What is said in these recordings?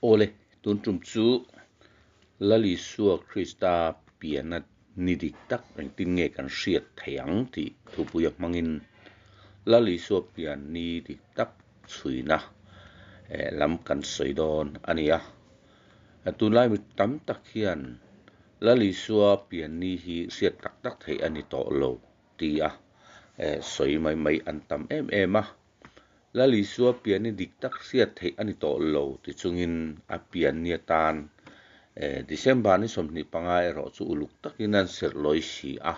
Awle, tun tum chu Lal Isua Krista pianna ni dik tak engtin nge kan hriat thei ang tih thupuia hmangin Lal Isua pian ni dik tak chhuina lam kan sawi dawn a ni a. Tunlai mi tam tak hian Lal Isua pian ni hi hriat tak tak theih a ni tawh lo tia sawi mai mai an tam em em a. Lal Isua pian ni dik tak hriat theih a ni tawh lo ti chungin a pian ni atan December ni 25 erawh chu uluk takin an serh lawi si a.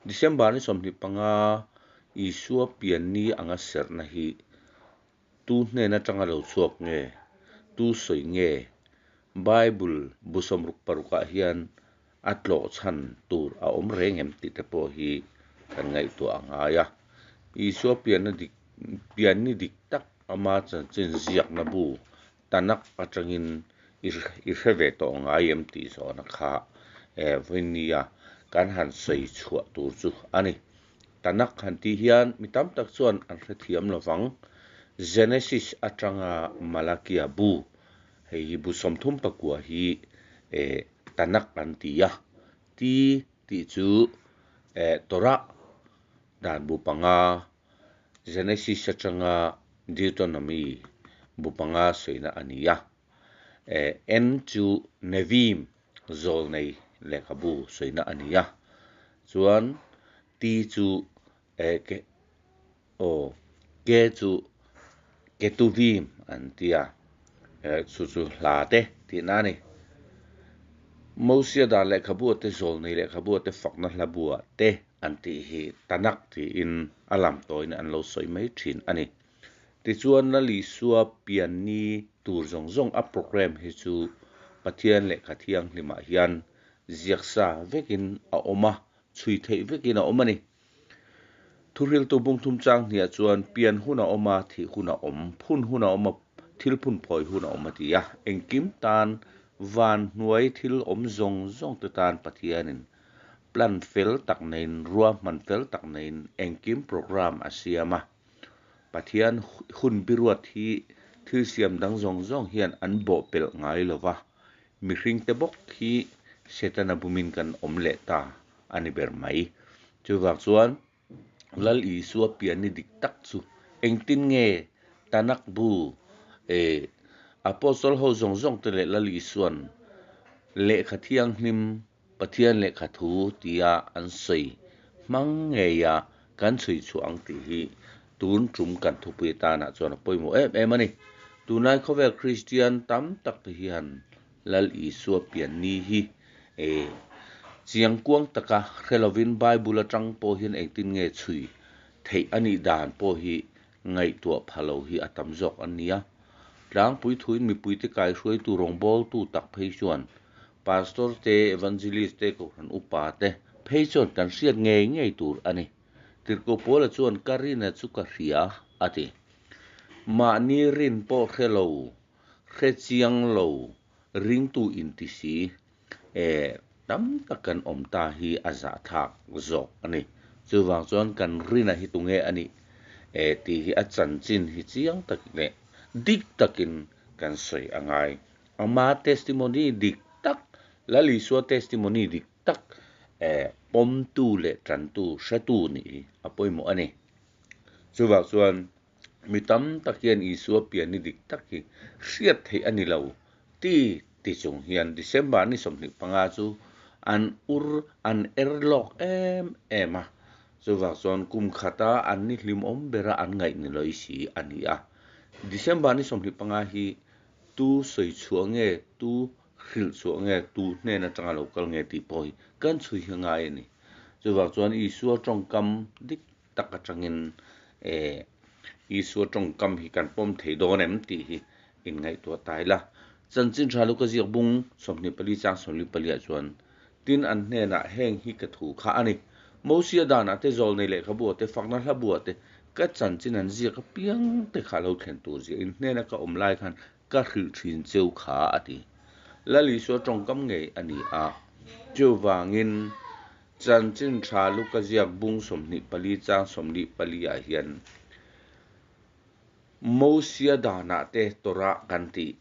December ni 25 Isua pian ni anga serhna hi tu hnen atanga lo chhuak nge, tu sawi nge? Bible bu 66 ah hian a tlawh chhan tur a awm reng em tih te pawh hi kan ngaihtuah a ngai a. Isua pianna dik pian ni dik tak ama chanchin ziakna bu Tanakh atangin i i hre ve tawh ngai em tih zawhna kha vawinia kan han sawi chhuah tur chu a ni. Tanakh han tih hian mi tam tak chuan an hrethiam lo vang. Genesis atanga Malakia bu, hei hi bu 39 hi Tanakh an ti a. Ti tih chu Torah dan bu 5, Genesis atanga Deuteronomy bu 5 sawina a ni a. N chu Neviim zawlnei lehkhabu sawina a ni a. Chuan T chu ke aw K chu Ketuvim an ti a, chu chu hla te tihna a ni. Mosia dan lehkhabu te zawlnei lehkhabu te fakna hla buah te an tih hi Tanakh tiin a lam tawiin an lo sawi mai thin a ni. Tichuan Lal Isua pianni tur zawng zawng a program hi chu Pathian lehkha thianghlimah hian ziaksa vekin a awm a, chhui theih vekin a awm a ni. Thuhriltu bungthum chang hniah chuan pian hun a awm a, thih hun a awm, phun hun a awm a, thil phun phawi hun a awm a ti a. Engkim tan van hnuai thil awm zawng zawng te tan Pathianin plan fel tak neiin, ruahman fel tak neiin engkim program a siam a. Pathian hun biruat hi thil siam dang zawng zawng hian an bawhpelh ngai lo va, mihringte bawk hi Setana bumin kan awm leh ta a ni ber mai. Chuvang chuan Lal Isua pian ni dik tak chu engtin nge Tanakh bu Apostle ho zawng zawng te leh Lal Isuan lehkha thianghlim Pathian lehkha thu tia an sawi hmang ngeia kan chhui chhuah ang tih hi tun tum kan thupui atanah chuan a pawimawh em em a ni. Tunlai khawvel Kristian tam tak te hian Lal Isua pian ni hi chiang kuang taka hre lovin Bible atang pawh hian engtin nge chhui theih a nih dan pawh hi ngaihtuah pha lo hi a tam zawk an ni a. Tlangpui thuin mipuite kaihruaitu rawngbawltu tak phei chuan Pastor te, Evangelist te, Kohhran upa te phei chuan kan hriat ngei ngei tur a ni. Tirhkoh Paula chuan ka rina chu ka hria a ti. Mahni rin pawh hre lo, hre chiang lo, ringtu inti si tam tak kan awm ta hi a zahthlak zawk a ni. Chuvang chuan kan rina hi tunge a nih tih hi a chanchin hi chiang tak leh dik takin kan sawi a ngai. Ama testimony dik tak, Lal Isua testimony dik tak pawmtu leh tantu hretu nih hi a pawimawh a ni. Chuvang chuan Mi tam tak hian Isua pian ni dik tak hi hriat theih a ni lo ti ti chung hian December ni 25 chu an ur an er lawk em em a, chuvang chuan kum khata an ni hlimawm bera an ngaih ni lawih si a ni a. December ni 25 hi tu sawi chhuah nge, tu hrilh chhuah nge, tu hnen atanga lo kal nge tih pawh hi kan chhui hi ngai a ni. Chuvang chuan Isua tawngkam dik tak atangin Isua tawngkam hi kan pawm thei dawn em tih hi inngaihtuah ta ila. Chanchin tha Luka ziak bung 24 chang 44 ah chuan tin an hnenah heng hi ka thu kha a ni. Mosia danah te zawlnei lehkhabu ah te fakna hlabu ah te ka chanchin an ziak apiang te kha lo thlen tur zia in hnena ka awm lai khan ka hrilh thin cheu kha a ti. Lal Isua tawngkam ngei a ni a. Chuvangin Chanchin tha Luka ziak bung 24 chang 44 ah hian Mosia danah te Torah kan tih.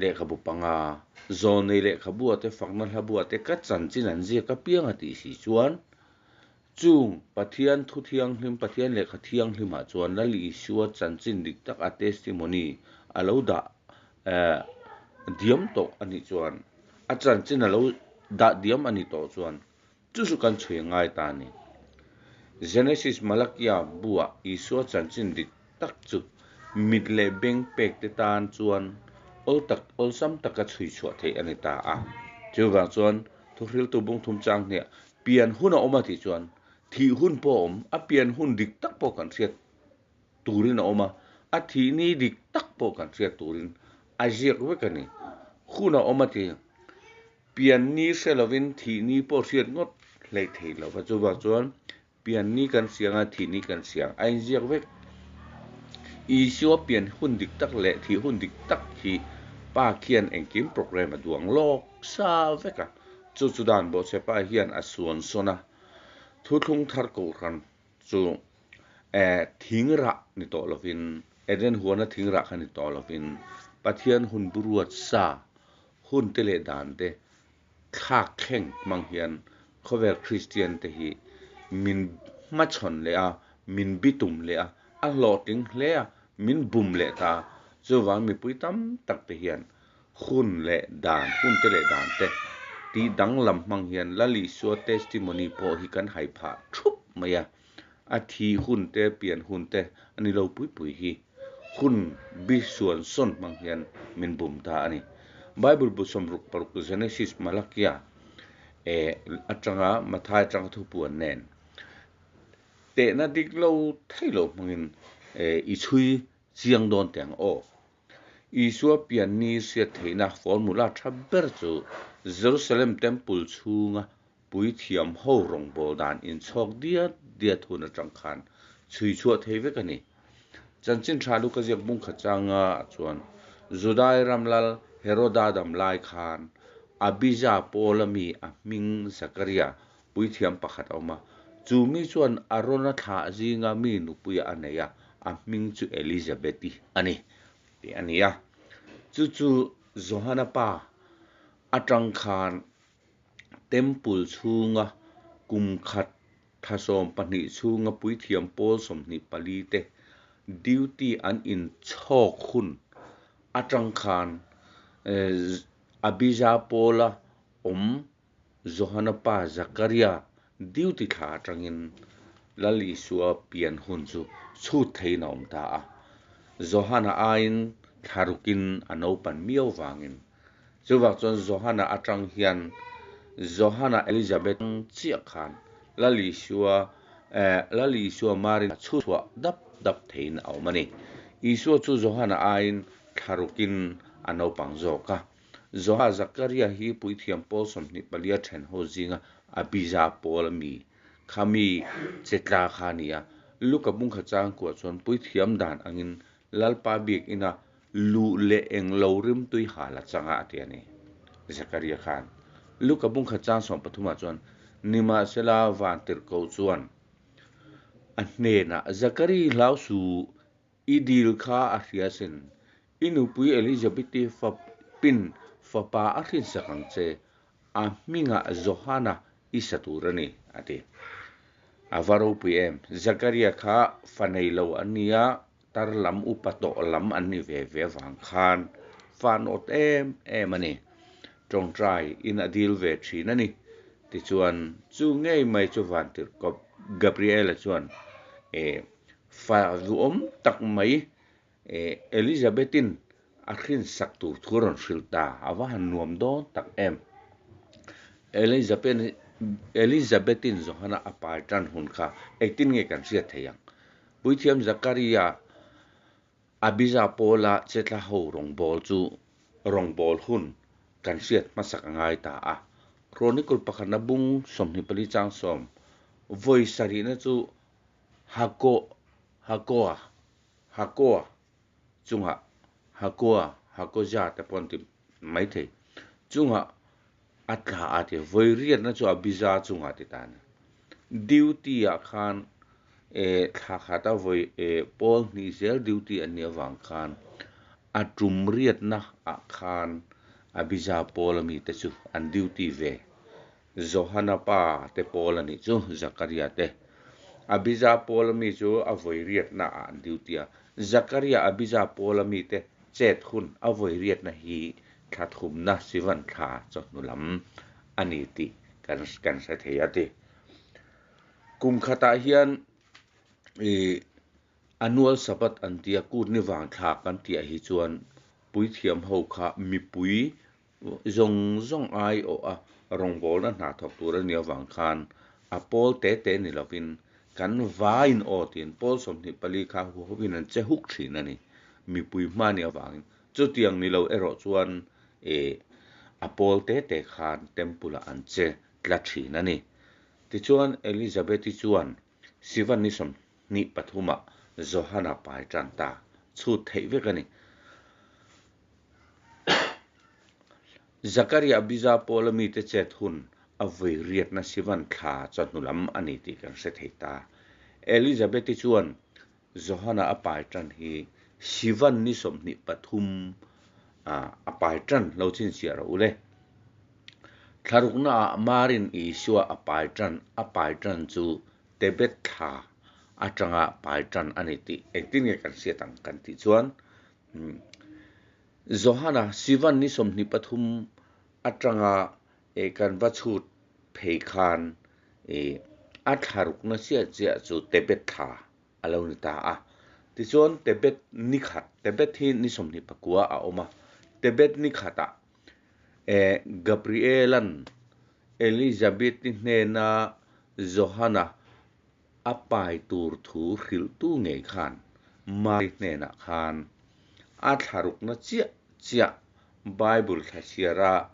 Lehkhabu panga, Zawnei lehkhabua te fakna hlabua te ka chanchin an ziak apiang a tih si chuan, chung Pathian thu thianghlim, Pathian lehkha thianghlimah chuan Lal Isua chanchin dik tak a testimony a lo dah diam tawh a nih chuan, a chanchin a lo dah diam a nih tawh chuan chu chu kan chhui ngai ta a ni. Genesis Malakia buah Isua chanchin dik tak chu mit leh beng pek te tan chuan awl tak awlsam taka chhui chhuah theih a ni ta a. Chuvang chuan thuhriltu bungthum chang hniah pian hun a awm a tih chuan thih hun pawh a awm, a pian hun dik tak pawh kan hriat turin a awm a, a thih ni dik tak pawh kan hriat turin a ziak vek a ni. Hun a awm a ti. Pian ni hre lovin thih ni pawh hriat ngawt hleih theih lo va, chuvang chuan pian ni kan siang a, thih ni kan siang a inziak vek. Isua pian hun dik tak leh thih hun dik tak hi Pa khian engkim programme a duang lawk sa vek a, chu chu dan bawhchhepa hian a suan sawn a, thuthlung thar kohhran chu thing rah ni tawh lovin, Eden huana thing rah kha ni tawh lovin, Pathian hun buruat sa hun te leh dan te thlak thleng hmang hian khawvel Kristian te hi min hmachhawn leh a, min bitum leh a, a hlawhtling hle a, min bum leh ta a. Chuvang mipui tam tak te hian hun leh dan, hun te leh dan te tih danglam hmang hian Lal Isua testimony pawh hi kan hai phah thup mai a, a thi hun te, pian hun te a ni lo pui pui hi hun bi suan sawn hmang hian min bum ta a ni. Bible bu 66 Genesis Malakia e atanga Mathai atanga thupuan nen tehna dik lo thei lo hmangin e i chhui chiang dawn teh ang aw. Isua pian ni hriat theihna formula tha ber chu Jerusalem Temple chhunga puithiam ho rawngbâwl dan inchhawk diat diat hun atang khan chhui chhuah thei vek a ni. Chanchin tha Luka ziak bung khat changa chuan Judai ram lal Heroda dam lai khan Abija Paula mi a hming Zakaria puithiam pakhat a awm a, chu mi chuan Arona thlah zinga mi nupuia a nei a, a hming chu Elizabeth-i a ni tih a ni a. Chu chu Johana pa atang khan Temple chhunga kum khat thla 12 chhunga puithiam pawl 24 te duty an inchhawk hun atang khan Abija Pawla awm Johana pa Zakaria duty thla atangin Lal Isua pian hun chu chhut theiin a awm ta a. Johana aiin thla rukin a naupan miau vangin. Chuvang chuan Johana atang hian Johana Elizabeth chiah khan Lal Isua Lal Isua Mari chhuah dap dap theiin a awm a ni. Isua chu Johana aiin thla rukin a naupang zawk a. Zoha Zakaria hi puithiam pawl 24 then ho zinga Abija pawl a mi kha mi che tla kha a ni a. Luka bungkha changkuah chuan puithiam dan angin Lalpa biakina luh leh eng lo rimtui hal a changa a ti a ni. Zakaria khan Luka bungkha chang 13 ah chuan nimahsela vantirhkoh chuan a hnenah Zakari hlau suh I dil kha a hria sin. I nupui Elizabeth-i pin fapa a hrinsak ang che, a hmingah Johana i sa tur a ni, a ti. A va ropui em! Zakaria kha fa nei lo an ni a, tar lam upa tawh lam an ni ve ve avang khan fa nawt em em a ni. Tawngtai in a dil ve thin a ni. Tichuan, chu ngei mai chu Vantirhkawp Gabriela chuan e Fa duhawm tak mai Elizabeth-in a hrinsak tur thu a rawn hrilh ta, a va han nuam dawn tak em. Elizabeth-in Johana a pai tan hun kha engtin nge kan hriat thei ang? Puithiam Zakaria Abija pawla chetla ho rawngbâwl chu rawngbâwl hun kan hriat hmasak a ngai ta a. Chronicle pakhatna bung 24 chang 10 vawi sarihna chu Hakoh, Hakoa, Hakoa chungah Hakoa, Hakoja te pawh an ti maithei, chungah a tla a ti, vawi riatna chu Abija chungah ti ta a ni. Duty ah khan eh thla khata vawi eh pawl hnih zel duty an nih avang khan A tum riatna ah khan Abija pawl ami te chu an duty ve. Johana pa te pawl a nih chu Zakaria te. Abija pawl ami chu a vawi riatna ah an duty a. Zakaria Abija pawl ami te chet hun a vawi riatna hi thla thumna Sivan thla chawhnu lam a ni tih kan kan hre thei a ti. Kum khatah hian ih Annual Sabbath an tia kut ni vang thlak an tihah hi chuan puithiam ho kha mipui zawng zawng ai awh a rawngbawlna hna thawk tur a nih avang khan a pawl te te ni lovin kan vaiin aw tiin pawl 24 kha huhovin an che huk thin a ni mipui hma nih avangin. Chutiang ni lo erawh chuan ih a pawl te te khan temple ah an che tla thin a ni. Tichuan Elizabeth-i chuan Sivan ni 23 ah Johana pai tan ta chhut theih vek a ni. Zakaria Abija pawla mite chet hun a vawi riatna Sivan thla chawhnu lam a ni tih kan hre thei ta. Elizabeth-i chuan Johana a pai tan hi Sivan ni 23 a pai tan lo chhinchhiah rawh u le. Thlaruknaah Marin Isua a pai tan a pai tan chu Tebet thla atanga pai tan a ni tih engtin nge kan hriat ang kan tih chuan Johana Sivan ni 23 atanga kan va chhut phei khan a thlarukna chiah chiah chu Tebet thla a lo ni ta a. Tichuan Tebet ni khat, Tebet hi ni 29 a awm a, Tebet ni khatah Gabrielan Elizabeth-i hnena Johana a pai tur thu hrilhtu ngei khan Mary hnenah khan a thlarukna chiah chiah Bible thla chhiara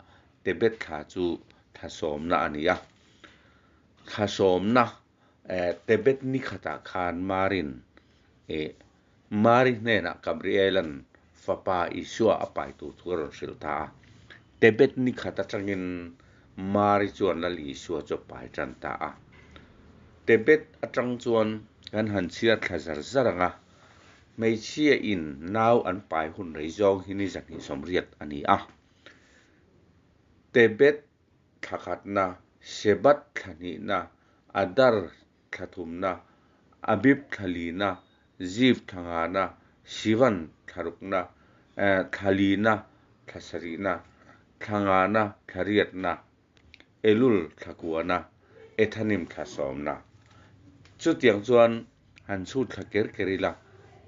Tebet thla chu thla sawmna a ni a. Thla sawmna Tebet ni khatah khan Marin Mary hnenah Gabrielan fapa Isua a pai tur thu a rawn hrilh ta a. Tebet ni khat atangin Mary chuan Lal Isua chu a pai tan ta a. Tebet atang chuan kan han chhiar thla zar zar ang a, hmeichhia in nau an pai hun rei zawng hi ni 280 a ni a. Tebet thla khatna, Shebat thla hnihna, Adar thla thumna, Abib thla lina, Ziv thla ngana, Sivan thla rukna, thla lina, thla sarihna, thla ngana, thla riatna, Elul thla kuana, Ethanim thla sawmna. Chutiang chuan han chhut thla ker ker ila,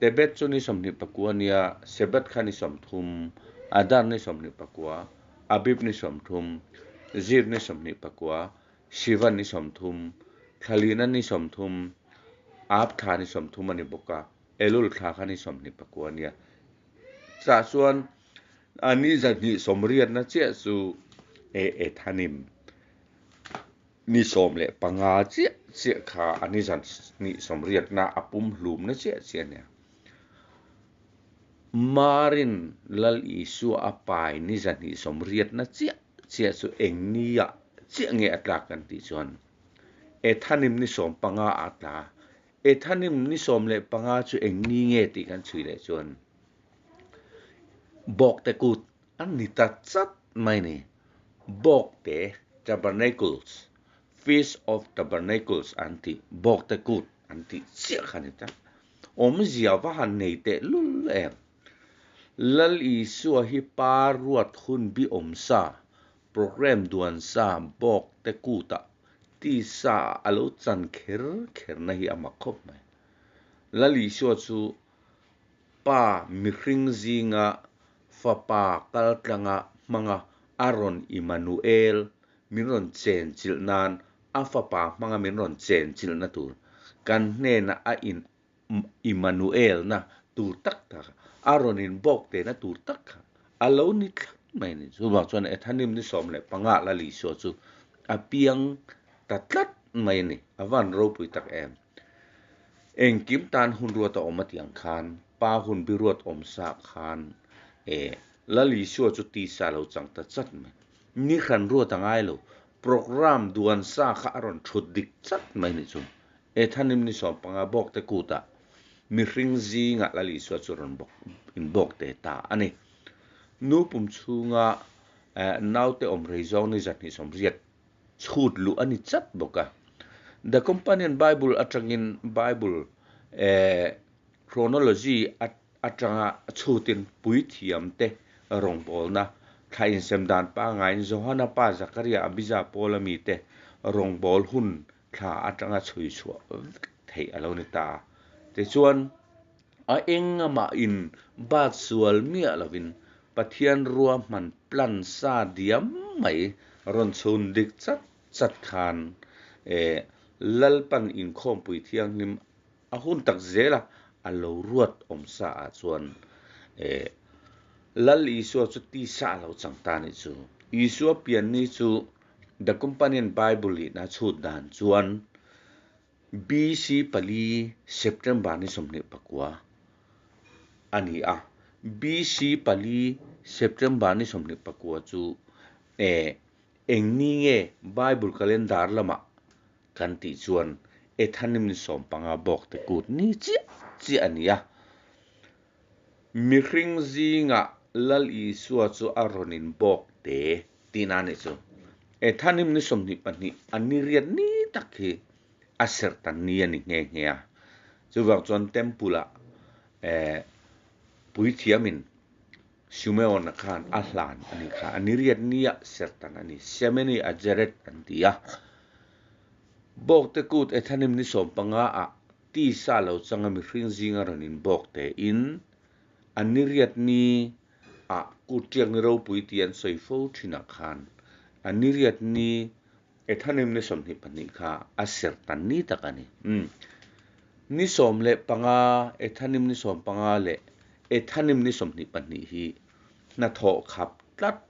Tebet chu ni 29 nia, Shebat kha ni 30, Adar ni 29, Abib ni 30, Ziv ni 29, Sivan ni 30, Thlalina ni 30, Ab thla ni 30 a ni bawk a, Elul thla kha ni 29 a nia. Chah chuan a ni 280na chiah chu Ethanim ni 15 chiah chiah kha a ni 280na a pum hlumna chiah chiah a nia. Marin Lal Isua a pai ni 280na chiah chiah chu eng nia chiah nge a tlak kan tih chuan Ethanim ni 15 a tla. Ethanim ni 15 chu eng ni nge tih kan chhui leh chuan Bawkte kut an ni ta chat mai ni. Bawkte Tabernacles, Feast of Tabernacles an tih Bawkte kut an tih chiah kha ni ta. Awmzia va han nei teh lul em. Lal Isua hi pa ruat hun bi awm sa, program duan sa Bawkte kutah tisa a lo chan kher kherna hi a mak khawp mai. Lal Isua chu pa mihring zinga fapa kaltlanga hmanga a rawn Immanuel min rawn chen chilh nan a fapa hmanga min rawn chen chilhna tur kan hnena a in Immanuel na tur tak tak a rawn in bawk tehna tur tak kha a lo ni thlap mai a ni. Chuvang chuan Ethanim ni 15 Lal Isua chu a piang ta tlat mai a ni. A van ropui tak em. Engkim tan hun ruat a awm a tih ang khan pa hun bi ruat awm sa khan e Lal Isua chu tisa lo chang ta chat mai. Ni hran ruat a ngai lo. Program duan sa kha a rawn thut dik chat mai ni chu. Ethanim ni 15 Bawkte kutah mihring zingah Lal Isua chu rawn bawk inbawk te ta a ni. Nu pum chhunga naute awm rei zawng ni 280 chhut luh a ni chat bawk a. The Companion Bible atangin Bible chronology atanga chhutin puithiamte rawngbawlna thla insem dan pangaiin Johana pa Zakaria Abija Paula mite rawngbâwl hun thla atanga chhui chhuah vek theih a lo ni ta a. Tichuan, a eng amahin bat sual miah lovin Pathian ruahman plan sa diam mai rawn chhun dik chat chat khan Lalpan inkhawmpui thianghlim a hun tak zela a lo ruat awm sa ah chuan Lal Isua chu tisa a lo chang ta nih chu. Isua pianni chu The Companion Bible in a chhut dan chuan BC pali September ni 24 a ni a. BC pali September ni 29 chu eng ni nge Bible calendar lamah kan tih chuan Ethanim ni 15 bawk te kut ni chiah chiah a ni a. Mihring zingah Lal Isua chu a rawn in bawk te tihna a nih chu. Ethanim ni 22 a ni riat ni tak hi a serhtan ni a ni nghe nghe a. Chuvang chuan Temple ah puithiamin Simeon-a khan a hlan a nih kha. A ni riat nia serhtan a ni. Semeni a Jared an ti a. Bawkte kut Ethanim ni 15 ah tisa lo changa mihring zinga rawn in bawk tein a ni riat ni ah kut tiak ni ropui tih an sawi fo thinah khan a ni riat ni Ethanim ni 22 kha a serhtan ni tak a ni. Umm. Ni 15, Ethanim ni 15 leh Ethanim ni 22 hi hnathawh khap tlat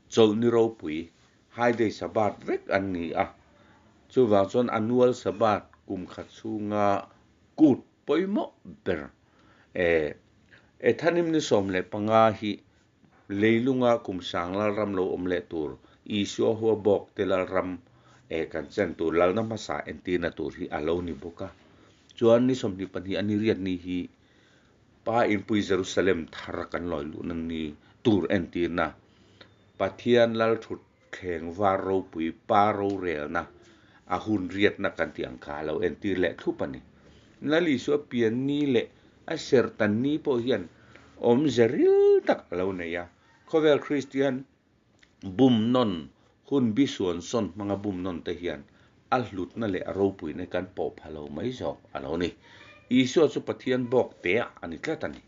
chawlhni ropui, High Day Sabbath, vek an ni a. Chuvang chuan annual Sabbath kum khat chhunga kut pawimawh ber e Ethanim ni 15 hi Leilunga kum sang lalram lo awm leh tur, Isua hua bawk te lalram eh kan chen tur lalna hmasa entirna tur hi a lo ni bawk a. Chuan ni 22 a ni riat ni hi Pa inpui Jerusalem thar kan lawi luhna ni tur entirna, Pathian lal thut thleng var ropui Pa rorelna a hun riatna kan tih ang kha a lo entir leh thlup a ni. Lal Isua pian ni leh a serhtan ni pawh hian awmze ril tak a lo nei a. Khawvel Kristian bum nawn hun bi suan sawn hmanga bum nawn te hian a hlutna leh a ropuina kan pawh pha lo mai zawk a lo ni. Isua chu Pathian bawk teah a ni tlat a ni.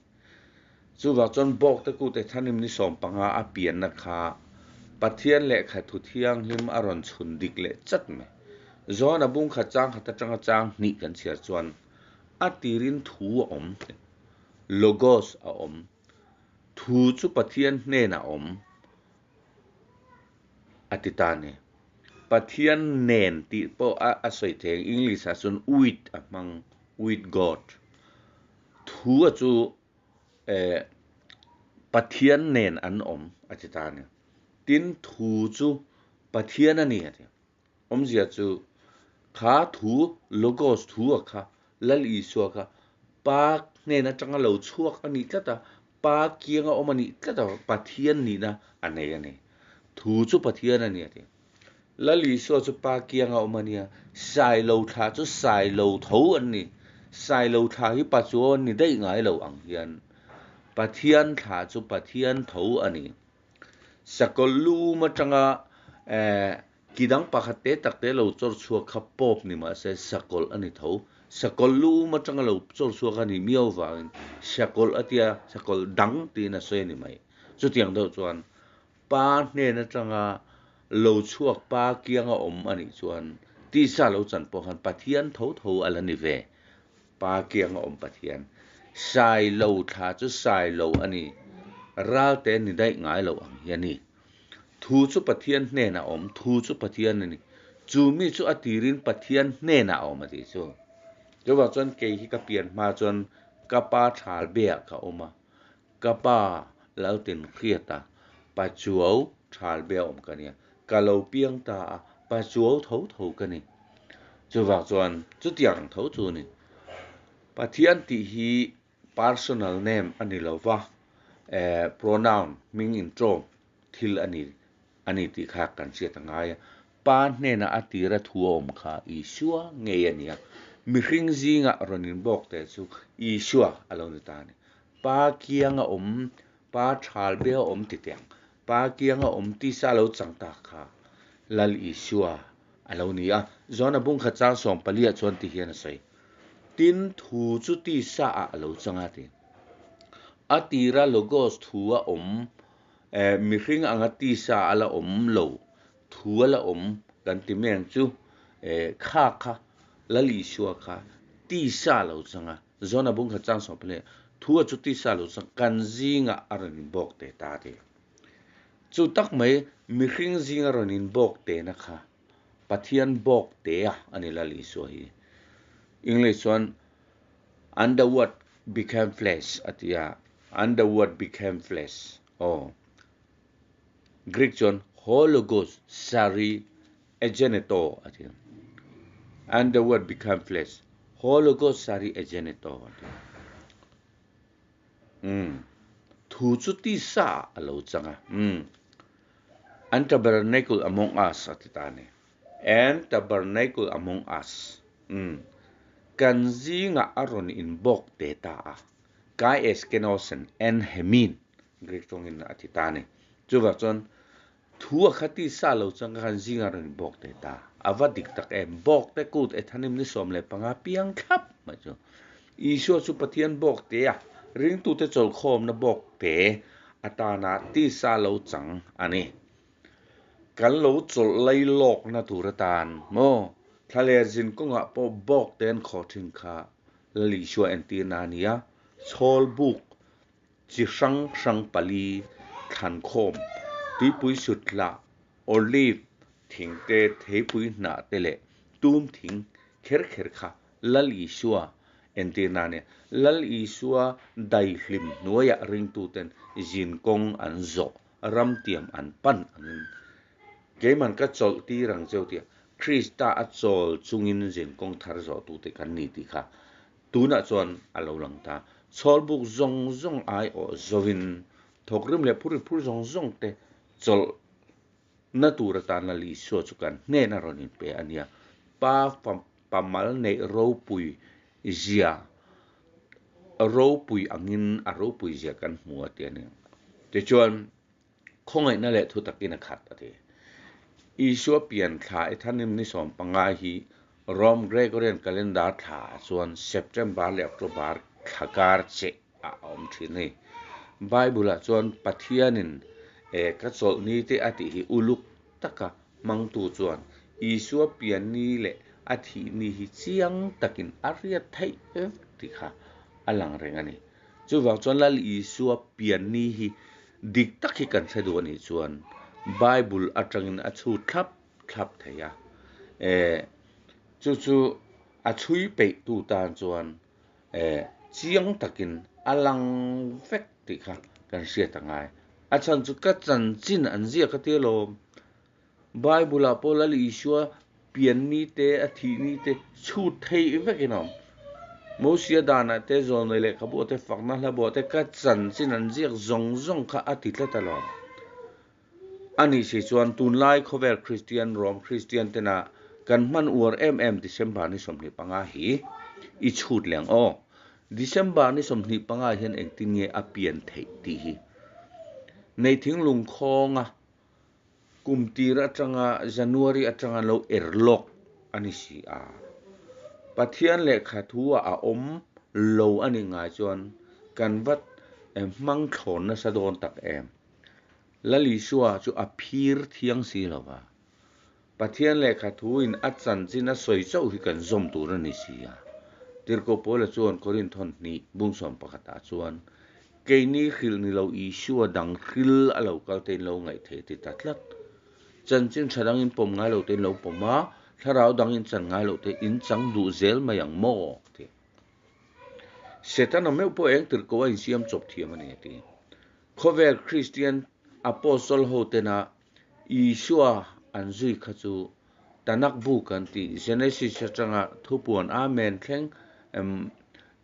Chuvang chuan bawkte kute thanim ni 15 a pianna kha Pathian lehkha thu thianghlim a rawn chhun dik leh chat mai. Johana bung khat chang khat atanga chang hnih kan chhiar chuan a tirin thu a awm, logos a awm, thu chu Pathian hnenah a awm a ti ta a ni. Pathian nen tih pawh a sawi thei ang, English ah chuan with a hmang, with God. Thu a chu Pathian nen an awm a ti ta a ni. Tin, thu chu Pathian a ni a ti. Awmzia chu kha thu, Logos thu a kha, Lal Isua kha Pa hnen atanga lo chhuak a nih tlat a, Pa kianga awm a nih tlat a, Pathian nihna a nei a ni. Thu chu Pathian a ni a ti. Lal Isua chu Pa kianga awm a nia, Sailo thla chu Sailo tho an ni. Sailo thla hi Pa chu an ni daih ngai lo ang hian Pathian thla chu Pathian tho a ni. Sakawlh lum atanga ki dang pakhat te tak te lo chawr chhuak kha pawp ni mah se sakawlh a ni tho. Sakawlh lum atanga lo chawr chhuak a nih miau vangin sakawlh a tia sakawlh dang tiin a sawi a ni mai. Chutiang deuh chuan Pa hnen atanga lo chhuak pa kianga awm a nih chuan tisa lo chan pawh khan Pathian tho tho a la ni ve. Pa kianga awm Pathian. Sailo thla chu sailo a ni. Ralte ni daih ngai lo ang hi a ni. Thu chu Pathian hnenah awm, thu chu Pathian a ni. Chu mi chu a tirin Pathian hnenah a awm a tih chu. Chuvang chuan kei hi ka pian hma chuan ka pa thal beah ka awm a. Ka pa Laltin hriata Pachuau thal bia awm ka nia, ka lo piang ta a, Pachuau tho tho ka ni. Chuvang chuan chutiang ang tho chu a ni. Pathian tih hi personal name a ni lo va, pronoun, hming intawm thil a ni a ni tih kha kan hriat a ngai a. Pa hnena a tira thu a awm kha Isua ngei a ni a, mihring zinga rawn inbawk te chu Isua a lo ni ta a ni. Pa kianga awm, Pa thal be a awm ti teh ang, Pa kianga awm tisa a lo chang ta kha Lal Isua a lo ni a. Johana bungkhat chang sawmpaliah chuan ti hian a sawi, Tin, thu chu tisa ah a lo chang a ti. A tira Logos thu a awm, eh, mihring anga tisa a la awm lo, thu a la awm kan ti mai ang chu, eh, kha kha Lal Isua kha tisa a lo chang a. Johana bungkhat chang sawmpaliah, Thu a chu tisa a lo chang, kan zingah a rawn inbawk teh ta a ti. Chu tak mai mihring zinga rawn inbawk tehna kha Pathian bawk te a a ni Lal Isua hi. English chuan And the word became flesh a ti a, And the word became flesh aw. Greek chuan Ho logos sari egeneto a ti a, And the word became flesh, Ho logos sari egeneto a ti a. Umm. Thu chu tisa ah a lo chang a. Umm. An tabernacle among us a ti ta a ni. And tabernacle among us. Umm. Kan zingah a rawn inbawk te ta a. Kai eskenosen en hemin Greek tawngin a ti ta a ni. Chuvang chuan Thu a kha tisa lo chuan ka khan zinga rawn bawk teh ta. A va dik tak em? Bawk te kut Ethanim ni 15 piang thlap mai chu. Isua chu Pathian bawk te a, ringtute chawlhkhawmna bawk te atana tisa lo chang a ni. Kan lo chawlh lai lawkna tur atan maw? Thlaler zin kawngah pawh bawk te an khawh thin kha Lal Isua entirna a ni a, chhawl buk chi hrang hrang pali thlankhawm, tuipui sutlah, olive thing te, theipui hnah te leh tum thing kher kher kha Lal Isua entir na nia. Lal Isua daihlim hnuaiah ringtuten zin kawng an zawh, ramtiam an pan angin keiman ka chawlh tir ang cheu tia Krista a chawl chungin zin kawng thar zawhtute kan ni tih kha Tunah chuan a lo lang ta. Chhawlbuk zawng zawng aiawh zovin thawkrim leh phur phur zawng zawng te chawlh na tur atan Lal Isua chu kan hnena rawn inpe a nia. Pa pamal neih ropui zia ropui angin a ropui zia kan hmu a ti a ni. Tichuan. Khawngaihna leh thu takin a khat, a ti. Isua pian thla Ethanim ni 15 hi Rome Gregorian Calendar thla ah chuan September leh October thla kar che ah a awm thin a ni. Bible ah chuan Pathianin e ka chawlh ni te a tih hi uluk taka hmangtu chuan Isua pian ni leh a thih ni hi chiang takin a riat theih vek tih kha a lang reng a ni. Chuvang chuan Lal Isua pian ni hi dik tak hi kan hre duh a nih chuan Bible atangin a chhu thlap thlap thei a. Eh, chu chu a chhui peih tu tan chuan eh chiang takin a lang vek tih kha kan hriat a ngai. A chhan chu ka chanchin an ziak a tia lawm. Bible ah pawh Lal Isua pian ni te, a thih ni te chhut theih vekin a awm. Mosia danah te, Zawlnei lehkhabu ah te, Fakna hlabu ah te ka chanchin an ziak zawng zawng kha a ti tlat alawm. A nih si chuan tunlai khawvel Kristian, Rom Kristian tena kan hman uar em em December ni 25 hi i chhut leh ang aw. December ni 25 hian engtin nge a pian theih tih hi Neithing lungkhawnga Kum tir atanga January atanga lo er lawk a ni si a. Pathian lehkha thu ah a awm lo a nih ngai chuan kan va hmang thlawn nasa dawn tak em? Lal Isua chu a phir thiang si lo va. Pathian lehkha thu in a chanchin a sawi chauh hi kan zawm tur a ni si a. Tirhkoh Paula chuan Korinthon hnih bung 11 ah chuan Keini hrilh ni lo Isua dang hril a lo kal te in lo ngaih theih ti ta tlat. Chanchin tha dang in pawm ngai lo te in lo pawm a, thlarau dang in chan ngai lo te in chang duh zel mai ang maw? a ti. Setana meuh pawh eng tirh ko a insiam chawp thiam a ni a ti. Khawvel Kristian Apostle ho tena Isua an zui kha chu Tanakh bu kan tih Genesis atanga thupuan Amen thleng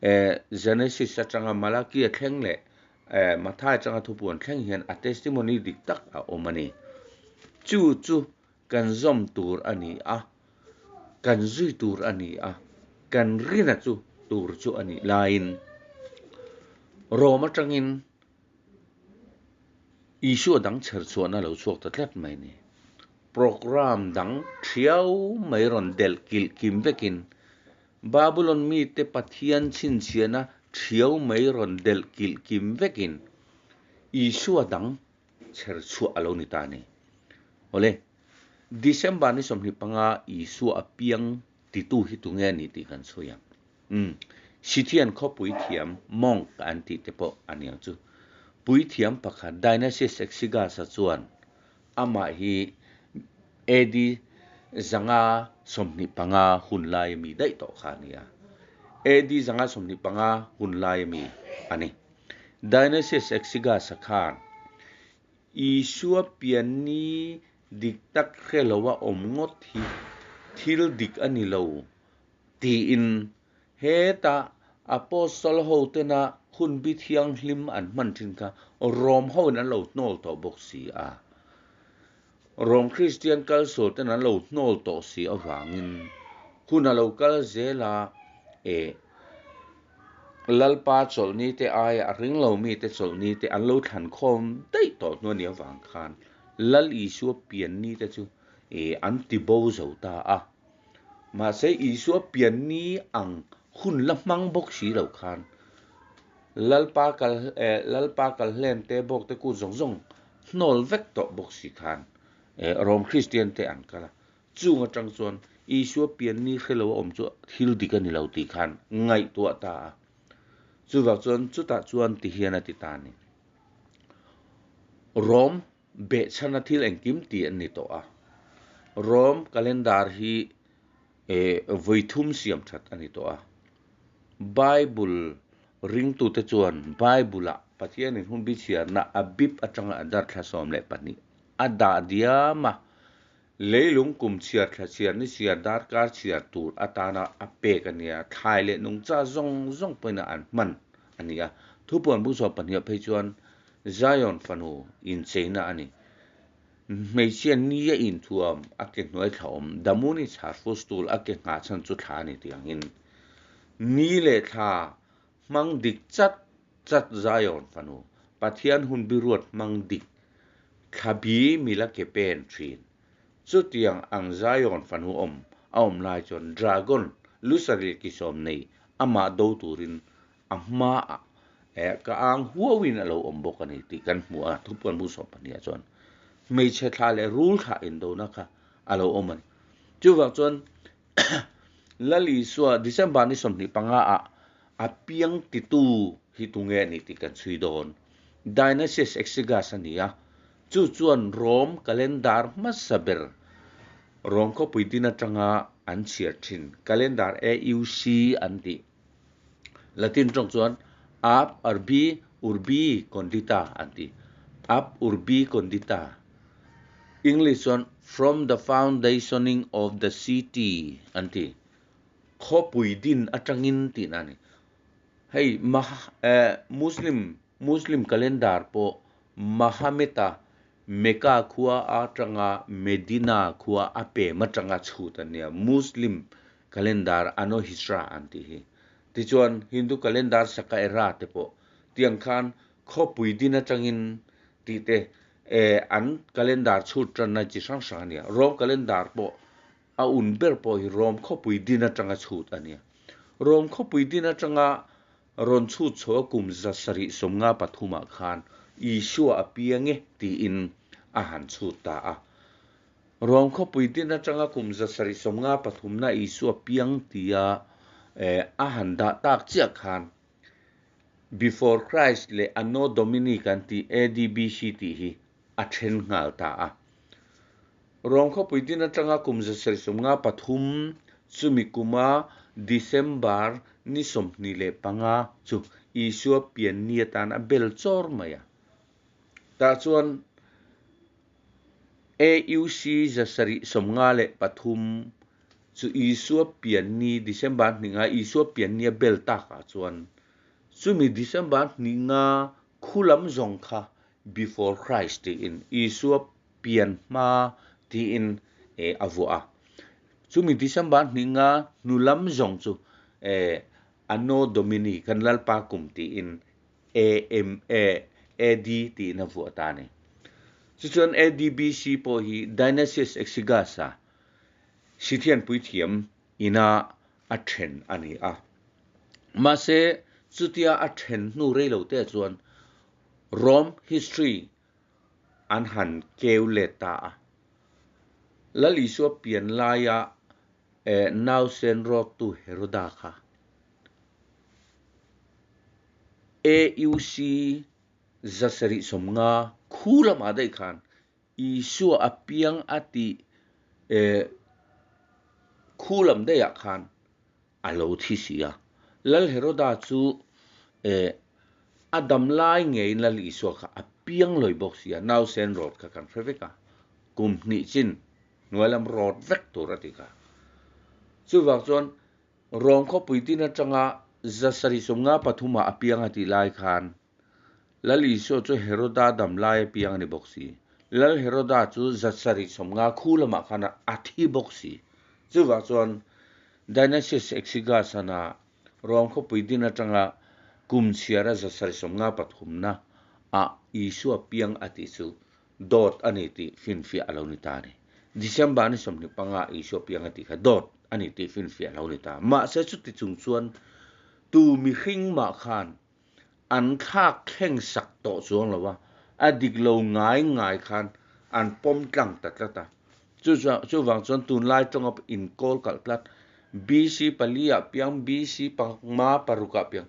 Genesis atanga Malakia thleng leh Matthai atanga thupuan thleng hian a testimony dik tak a awm a ni. Chu chu kan zawm tur a ni a, kan zui tur a ni a, kan rina chu tur chu a nih laiin Rom atangin Isua dang chher chhuahna lo chhuak ta tlat mai a ni. Programme dang thiau mai rawn delh kilh kim vekin Babulon mite Pathian chhinchhiahna thiau mai rawn delh kilh kim vekin Isua dang chher chhuah a lo ni ta a ni. Awle, December ni 25 Isua a piang titu hi tunge a ni tih kan sawi ang. Umm, Scythian khawpui thiam monk an tih te pawh a niang chu. Puithiam pakhat Dionysius Exiguus-a chuan amah hi AD 525 hun laia mi daih tawh kha a ni a. AD 525 hun laia mi a ni. Dionysius Exiguus-a khan Isua pianni dik tak hre loa awm ngawt hi thil dik a ni lo tiin heta Apostle hotena hunbi thianghlim an hman thin kha Rom hoin an lo hnawl tawh bawk si a. Rom Kristian kalsual ten an lo hnawl tawh si avangin hun a lo kal zel a, e Lalpa chawlhni te aia a ring lo mite chawlhni te an lo thlan khawm daih tawh hnu a nih avang khan Lal Isua pianni te chu e an ti bo zo ta a. Mahse Isua pianni ang hun la hmang bawk si lo khan Lalpa kal e Lalpa kal hlen te bawk te kut zawng zawng hnawl vek tawh bawk si khan e Rom Kristian te an kal a. Chung atang chuan Isua pianni hre lo a awm chu thil dik a ni lo tih khan ngaihtuah ta a. Chuvang chuan chutah chuan ti hian a ti ta a ni. Rom behchhana thil engkim ti an ni tawh a. Rom calendar hi e vawi thum siam that a ni tawh a. Bible ringtute chuan Bible-ah Pathianin hun bichhiarna a bip atanga a darthla 12 a dah diam a. Leilung kum chhiar thla chhiar ni chhiar darkar chhiar tur atana a pek a nia, thlai leh nungcha zawng zawng pawhin an hman a ni a. Thupuan bu sawm pahniha phei chuan Zion fanu incheina a ni. Hmeichhia nia inthuam a ke hnuai thla awm, Damuni chhar footstool a ke nghah chhan chu thla a ni tih angin ni leh thla hmang dik chat chat Zion fanu Pathian hun biruat hmang dik Thlabi mila ke pen thin. Chutiang ang Zion fanu awm a awm lai chuan Dragon Lusaril kisawm nei amah do turin a hmaah eh ka ang huauin a lo awm bawk a ni tih kan hmu a, thupuan bu 12 ah chuan hmeichhe thla leh rul thla indona kha a lo awm a ni. Chuvang chuan Lal Isua December ni 25 ah a piang titu hi tunge a nih tih kan chhui dawn. Dionysius Exiguus a ni a, chu chuan Rome calendar hmasa ber Rome khawpui din atanga an chhiar thin calendar AUC an tih. Latin tawng chuan Ab Urbi Urbi Condita an ti. Ab Urbi Condita. English chuan From the foundationing of the city an ti. Khawpui din atangin tihna a ni. Hei Muslim Muslim calendar pawh Mahameta Mecca khua atanga Medina khua a pem atanga chhut a nia. Muslim calendar Anno Hijra an tih hi. Tichuan Hindu calendar Saka era te pawh tiang khan khawpui din atangin tih te an calendar chhut tanna chi hrang hrang a nia. Rome calendar pawh a un ber pawh hi Rome khawpui din atanga chhut a nia. Rome khawpui din atanga rawn chhut chho a kum 753 ah khan Isua a piang e tiin a han chhut ta a. Rome khawpui din atanga kum 753 na Isua piang tia a han dah tak chiah khan Before Christ leh Anno Domini kan tih ADBC tih hi a then nghal ta a. Rome khawpui din atanga kum 753 chumi kuma December ni 25 chu Isua pian ni atan a bel chawr mai a. Tah chuan AUC 753 Chu Isua pian ni December hninga Isua pian nia bel takah chuan chumi December hninga khu lam zawng kha Before Christ tiin Isua pian hma tiin a vuah a. Chumi December hninga hnu lam zawng chu Anno Domini kan Lalpa kum tiin AM AD tiin a vuah ta a ni. Chuchuan ADBC pawh hi Dionysius Exiguus-a Sithian puithiam ina a then a ni a. Mahse, chutia a then hnu rei lo te chuan Rome history an han keu let ta a. Lal Isua pian laia nausen rawktu Heroda kha AUC 750 khu lamah daih khan Isua a piang a tih khu lam daihah khan a lo thi si a. Lal Heroda chu a dam lai ngeiin Lal Isua kha a piang lawi bawk si a, nausen rawt kha kan hre vek a, kum hnih chin hnuai lam rawt vek tur a ti kha. Chuvang chuan Rom khawpui tin atanga 753 ah a piang a tih lai khan Lal Isua chu Heroda dam lai a piang a ni bawk si. Lal Heroda chu 750 khu lamah khan a thi bawk si. Chuvang chuan Dionysius Exiguus-ana Rom khawpui din atanga kum chhiara 753na ah Isua piang a tih chu dawt a ni tih finfiah a lo ni ta a ni. December ni 25 Isua piang a tih kha dawt a ni tih finfiah a lo ni ta. Mahse chuti chung chuan tu mihring mah khan an thlak thleng sak tawh chuang lo a, a dik lo ngai ngai khan an pawm tlang ta tlat a. Chu chuvang chuan tunlai tawnga inkawl kalh tlat, BC pali ah piang, BC pangma paruk ah piang,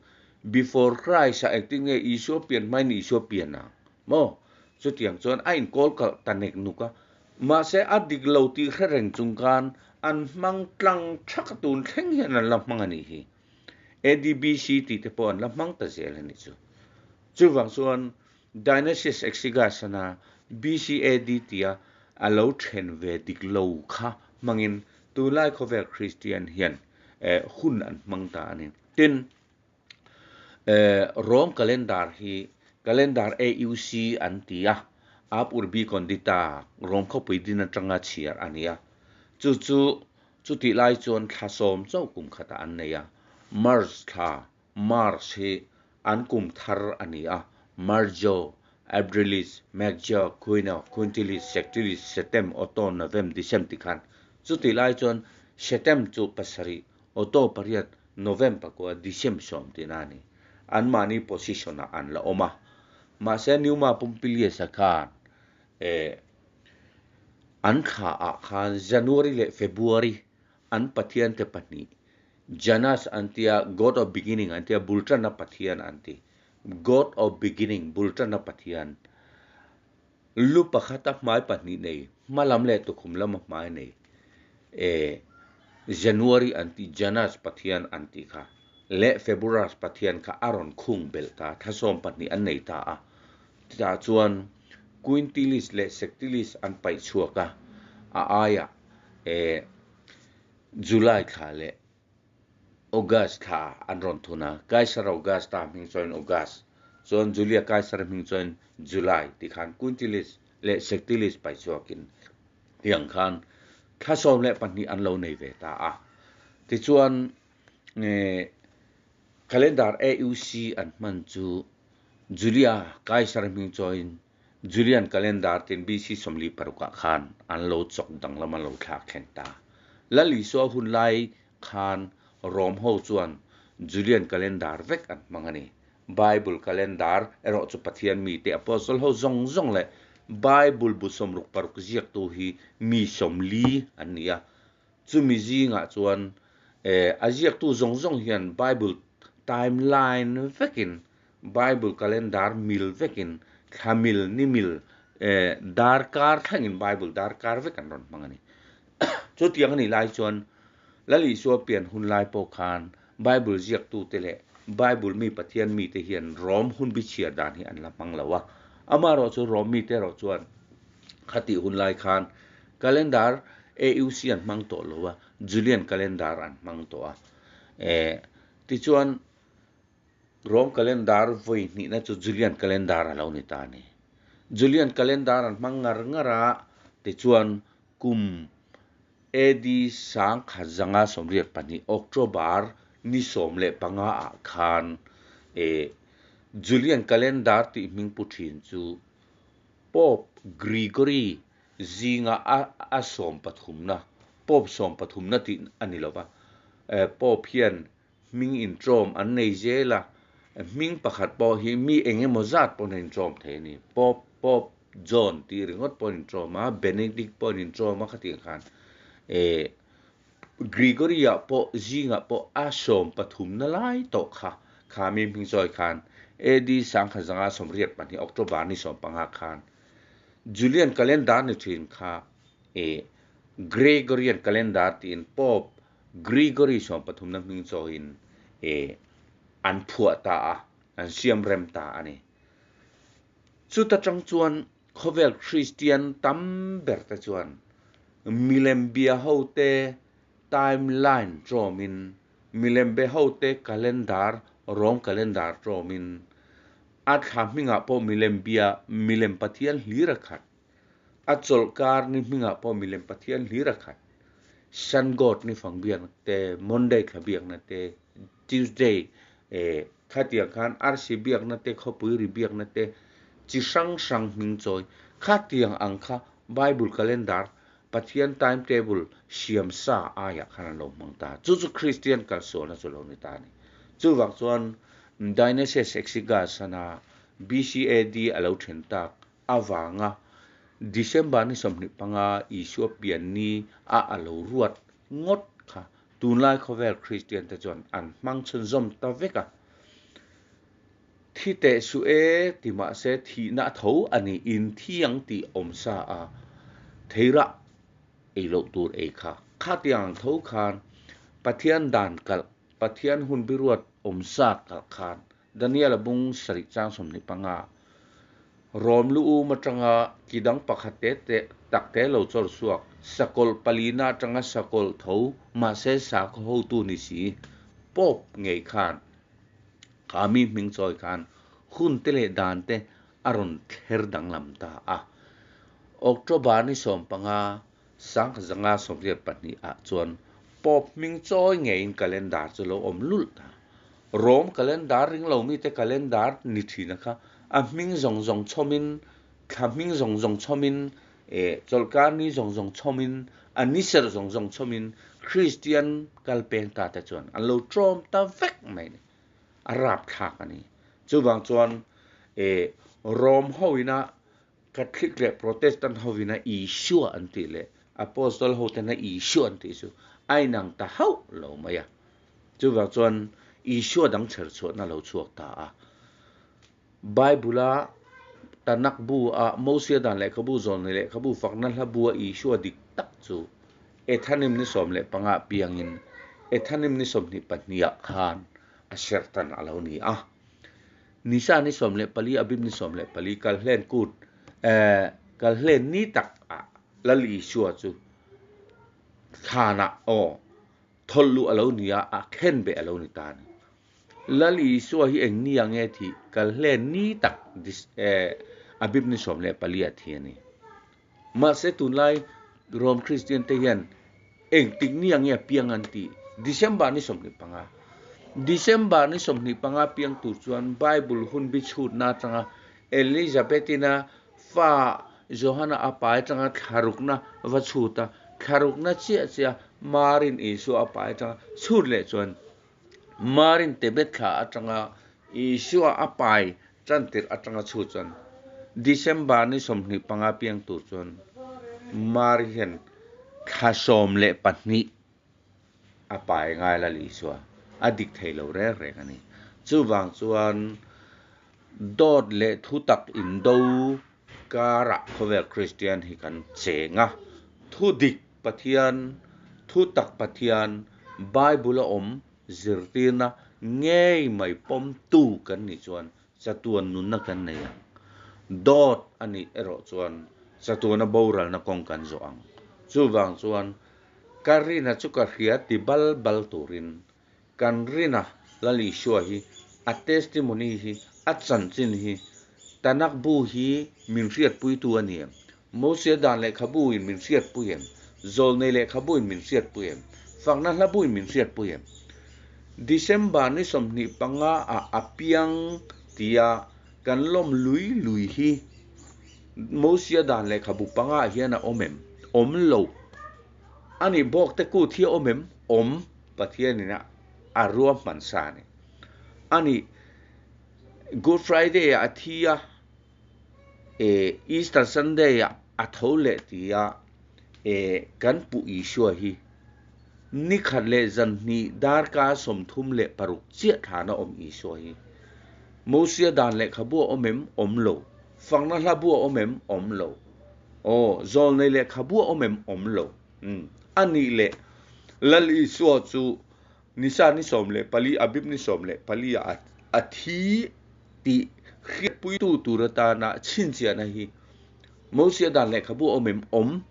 Before Christ ah engtin nge Isua pian hmain Isua pian ang maw? Chutiang chuan a inkawl kalh ta nek nuk a, mahse a dik lo tih hre reng chung khan an hmang tlang thak a tun thleng hian an la hmang a nih hi. ADBC tih te pawh an la hmang ta zel a nih chu. Chuvang chuan Dionysius Exiguus-ana BCAD tia a lo then ve dik lo kha hmangin tunlai khawvel Kristian hian hun an hmang ta a ni. Tin, Rome calendar hi calendar AUC an ti a, Ab Urbi Condita, Rome khawpui din atanga chhiar a ni a. Chu chu Chutih lai chuan thla sawm chauh kum khatah an nei a, March thla, Mars, hi an kum thar a ni a, Marjo, Abrilis, Magjo, Quino, Quintilis, Sextilis, Setem, Otto, Novem, Decem ti khan. Chutih lai chuan Setem chu pasarih, Otto pariat, Novem pakua, Decem sawm tihna a ni. Anmahni position-ah an la awm a. Mahse Numa Pompilius-a khan eh An thla ah khan January leh February an pathian te pahnih Janus an tia God of beginning an tia bul tanna pathian an ti God of beginning bul tanna pathian lu pakhata hmai pahnih nei hma lam leh tukhum lama hmai nei eh January an ti Janus pathian an tih kha leh February pathian kha a rawn khung belh ta thla sawm pahnih an nei ta a Chutah chuan Quintilis leh Sextilis an paih chhuak a, a aiah eh July thla leh August thla an rawn thun a, Kaisar Augusta hming chuan August, chuan Julia Kaisar hming chuan July tih khan Quintilis leh Sextilis paih chhuakin tiang khan thla 12 an lo nei ve ta a. Tichuan eh Calendar AUC an hman chu Julia Kaisar hming chawiin Julian Calendar tin BC 46 ah khan an lo chawk danglam an lo thlak thleng ta. Lal Isua hun lai khan Rom ho chuan Julian Calendar vek an hmang a ni. Bible Calendar erawh chu Pathian mite Apostle ho zawng zawng leh Bible bu 66 ziaktu hi mi 40 an ni a. Chumi zingah chuan a ziaktu zawng zawng hian Bible timeline vekin, Bible calendar mil vekin, thla mil, ni mil, darkar thlengin Bible darkar vek an rawn hmang a ni. Chutiang a nih lai chuan Lal Isua pian hun lai pawh khan Bible ziaktute leh Bible mi Pathian mite hian Rom hun bichhiar dan hi an la hmang lo a. Amaherawhchu Rom mite erawh chuan khatih hun lai khan calendar. AUC an hmang tawh lo a, Julian calendar an hmang tawh a. Eh, tichuan Rome calendar vawi hnihna chu Julian calendar a lo ni ta a ni. Julian calendar an hmang ngar ngar a, tichuan kum AD 1982 October ni 15 ah khan eh Julian calendar tih hming pu thin chu Pope Gregory zinga a a sawmpathumna, Pope sawmpathumna tih a ni lo va, Pope hian hming inṭawm an nei zel a, hming pakhat pawh hi mi eng emaw zat pawhin a inṭawm thei a ni. Pope, Pope John tih ringawt pawhin a inṭawm a, Benedict pawhin a inṭawm a khatiang khan Gregory-ah pawh zingah pawh a sawmpathumna lai tawh kha, kha mi hming chawi khan AD 1982 October ni 15 khan Julian calendar ni thin kha Gregorian calendar tiin Pope Gregory sawmpathumna hming chawiin an phuah ta a, an siam rem ta a ni. Chuta tang chuan khawvel Kristian tam ber te chuan milem bia hote timeline tawmin, milem be hote calendar, Rome calendar tawmin, a thla hmingah pawh milem bia, milem Pathian hlir a khat. A chawlhkar ni hmingah pawh milem Pathian hlir a khat. Sun God ni fang biakna te, Monday thla biakna te, Tuesday eh khatiang khan arsi biakna te, khawpui ri biakna te, chi hrang hrang hming chawi khatiang ang kha Bible calendar, Pathian timetable siam sa aiah khan an lo hmang ta. Chu chu Kristian kalsualna chu lo ni ta a ni. Chuvang chuan Dionysius Exiguus ana BCAD a lo then tak avanga December ni 25 Isua pian ni a a lo ruat ngawt kha tunlai khawvel Kristian te chuan an hmang chhunzawm ta vek a. Thi teh suh e ti mahse thihna a tho a ni in thiang tih awm sa a theirah ei loh tur ei kha. Khatiang ang tho khan Pathian dan kalh, Pathian hun biruat awm sa kalh khan Daniel-a bung sarih chang 25, Rom lu um atanga ki dang pakhat te te tak te lo chawr chhuak, sakawlh palina atanga sakawlh tho mahse sakhaw hotu ni si, Pope ngei khan kha mi hming chawi khan hun te leh dan te a rawn thler danglam ta a. October ni 15, 1982 ah chuan Pope hming chawi ngeiin calendar chu lo awm lulh ta. Rome calendar ring lo mite calendar ni thina kha a hming zawng zawng chhawmin, thla hming zawng zawng chhawmin, eh chawlhkar ni zawng zawng chhawmin, a ni serh zawng zawng chhawmin Kristian kal peng ta te chuan an lo tlawm ta vek mai a ni. A rapthlak a ni. Chuvang chuan eh Rome hoina Catholic leh Protestant hovina Isua an tih leh Apostle hotena Isua an tih chu a inang ta hauh lo mai a. Chuvang chuan Isua dang chher chhuahna lo chhuak ta a. Bible-a Tanakh bu-a Mosia dan lehkhabu zawlni lehkhabu fakna hla bu-a Isua dik tak chu Ethanim ni 15 ah piangin Ethanim ni 22 ah khan a serhtan a lo ni a. Nisa ni 14, Abib ni 14, Kalhlen kut, eh, Kalhlen ni tak ah Lal Isua chu thlanah, aw, thawlh luh a lo ni a, a khen beh a lo ni ta a ni. Lal Isua hi eng ni ang nge thih? Kalhlen ni tak, eh, Abib ni 14 ah thi a ni. Mahse tunlai Rome Kristian te hian engtik ni ang nge piang an tih? December ni 25. December ni 25 piang tur chuan Bible hun bi chhutna atanga Elizabeth-ina fa Johana a pai atanga thlarukna va chhut a, thlarukna chiah chiah Marin Isua a pai atanga chhut leh chuan Marin Tebet thla atanga Isua a pai Chantirh atanga chhu chuan December ni 25 piang tur chuan Mari hian thla 12 a pai ngai la Isua a dik thei lo reng reng a ni. Chuvang chuan dawt leh thu tak indo karah khawvel Kristian hi kan cheng a, thu dik Pathian, thu tak Pathian, Bible a awm Zirtirna ngei mai pawmtu kan nih chuan chatuan nunna kan nei ang. Dawt a nih erawh chuan chatuana boralna kawng kan zawh ang. Chuvang chuan ka rina chu ka hria ti bal bal turin kan rina Lal Isua hi a testimony hi a chanchin hi Tanakh bu hi min hriatpuitu a ni em? Mosia dan lehkhabu in min hriatpui em? Zawlnei lehkhabu in min hriatpui em? Fakna hlabu in min hriatpui em? December ni 25 ah a piang tia kan lawm lui lui hi Mosia dan lehkhabu panga ah hian a awm em? Awm lo. A nih bawk te kut hi a awm em? Awm. Pathianin a ruahman sa a ni. A nih Good Friday ah a thi a, Easter Sunday ah a tho leh tia kan Pu Isua hi ni khat leh zan hnih darkar 36 chiah thlan a awm Isua hi. Mosia dan lehkhabu a awm em? Awm lo. Fakna hlabu a awm em? Awm lo. Aw, zawlnei lehkhabu a awm em? Awm lo. A nih leh Lal Isua chu Nisa ni 14, Abib ni 14 ah a thi tih hriatpuitu tur atana chhinchhiahna hi Mosia dan lehkhabu a awm em? Awm.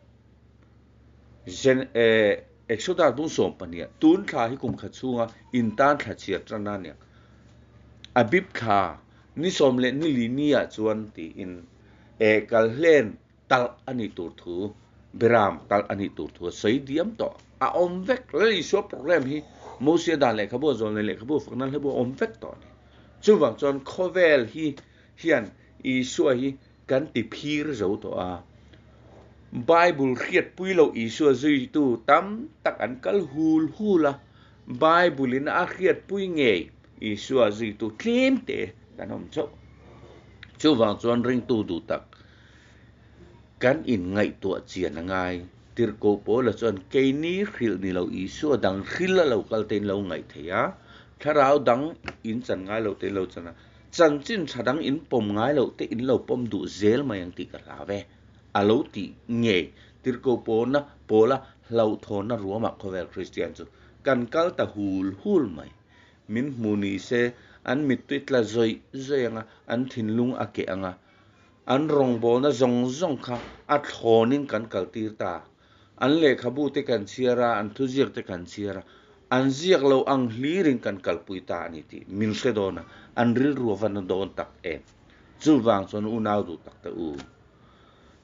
Exodus bung 12, tun thla hi kum khat chhunga intan thla chhiar tan a nia. Abib thla ni sawm leh ni li ni ah chuan tiin kalhlen talh a nih tur thu, Beram talh a nih tur thu a sawi diam tawh. A awm vek. Lal Isua program hi Mosia dan lehkhabu a zawlnei lehkhabu a fakna hlebu a awm vek tawh a ni. Chuvang chuan khawvel hi hian Isua hi kan ti phir zo tawh a. Bible hriatpui loh Isua zuitu tam tak an kal hul hul a. Bible in a hriatpui ngei Isua zuitu tlem te kan awm chauh. Chuvang chuan ringtu duh tak Kan inngaihtuah chian a ngai. Tirhkoh Paula chuan keini hrilh ni lo Isua dang hril a lo kal te in lo ngaih thei a, thlarau dang in chan ngai lo te in lo chan a, chanchin tha dang in pawm ngai loh te in lo pawm duh zel mai ang tih ka hlau e. A lo tih ngei Tirhkoh Paula Paula hlauhthawnna ruamah khawvel Kristian chu kan kal ta hul hul mai. Min hmu ni se an mittui tla zawih zawih ang a, an thinlung a keh ang a, An rawngbawlna zawng zawng kha a thlawnin kan kaltir ta. An lehkhabu te kan chhiar a, an thuziak te kan chhiar a, an ziak lo ang hlirin kan kalpui ta a ni tih min hre dawn a, an rilru a va na dawn tak em. Chuvang chuan unau duh tak te u,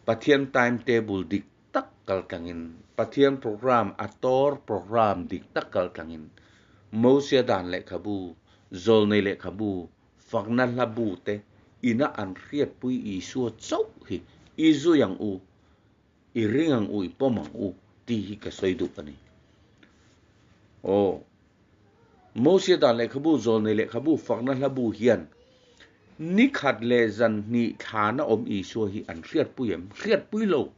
Pathian time table dik tak kal tlangin, Pathian program a tor program dik tak kal tlangin, Mosia dan lehkhabu, Zawlnei lehkhabu, Fakna hla bu te ina an hriatpui Isua chauh hi i zui ang u, i ring ang u, i pawm ang u tih hi ka sawi duh a ni. Aw, Mosia dan lehkhabu, Zawlnei lehkhabu, Fakna hla bu hian ni khat leh zan hnih thlana awm Isua hi an hriatpui em? Hriatpui lo.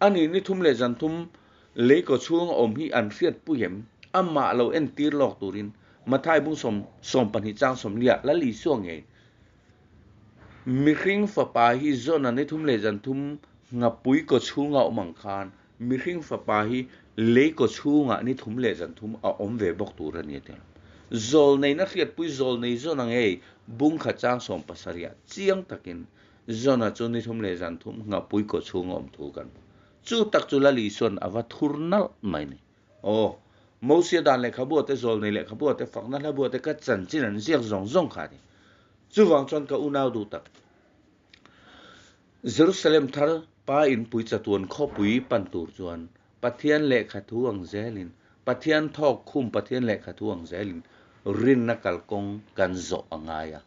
A ni, ni thum leh zan thum lei kaw chhunga awm hi an hriatpui em? Amah lo entir lawk turin Mathai bung 12 chang 40 Lal Isua ngei mihring fapa hi Jona ni thum leh zan thum nghapui kaw chhunga awm ang khan mihring fapa hi lei kaw chhungah ni thum leh zan thum a awm ve bawk tur a ni a ti. Zawlneina hriatpui zawlnei Jona ngei bung khat chang 70 chiang takin Zona chu ni thum leh zan thum nghahpui kaw chhung a awm thu kan hmu. Chu tak chu Lal Isua'n a va thur nalh mai ni. Aw, Mosia dan lehkhabu te, zawlnei lehkhabu te, fakna hlabu te ka chanchin an ziak zawng zawng kha a ni. Chuvang chuan ka unau duh tak, Jerusalem thar pa inpui chatuan khawpui pan tur chuan Pathian lehkha thu ang zelin, Pathian thawk khum Pathian lehkha thu ang zelin rinna kalkawng kan zawh a ngai a.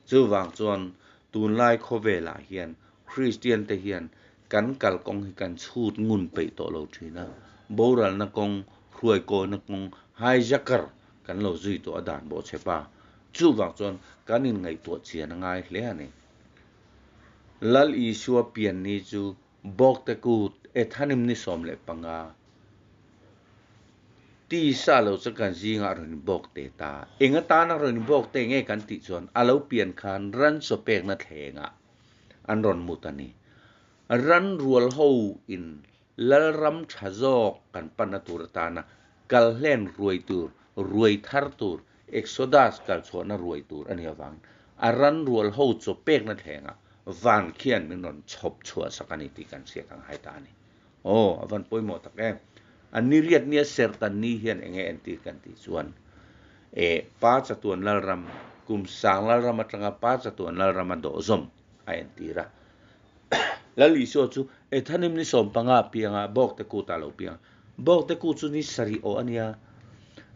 Chuvang chuan tunlai khawvelah hian Kristian te hian kan kalkawng hi kan chhut ngun peih tawh lo thin a, boralna kawng, hruaikawina kawng, hijacker kan lo zui tawh a dan bawh chhe pa. Chuvang chuan kan inngaihtuah chian a ngai hle a ni. Lal Isua pian ni chu Bawkte kut Ethanim ni 15 tisa lo chu kan zingah a rawn bawk te ta. Eng atana rawn bawk te nge kan tih chuan a lo pian khan ran chaw pekna thlengah an rawn mut a ni. Ran rual ho in Lalram tha zawk kan panna tur atana kal hlen ruai tur, ruai thar tur, Exodus kal chhuahna ruai tur a nih avangin a ran rual ho chaw pekna thlengah van khian min rawn chhawp chhuah sak a ni tih kan hriat ang hai ta a ni. Aw, a van pawimawh tak em. A ni riat nia serhtan ni hian eng nge entir kan tih chuan e Pa chatuan Lalram, kum sang Lalram atanga Pa chatuan Lalrama dawhzawm a entir a. Lal Isua chu Ethanim ni 15 a piang a, Bawkte kut ah lo piang a. Bawkte kut chu ni sarih awh a nia.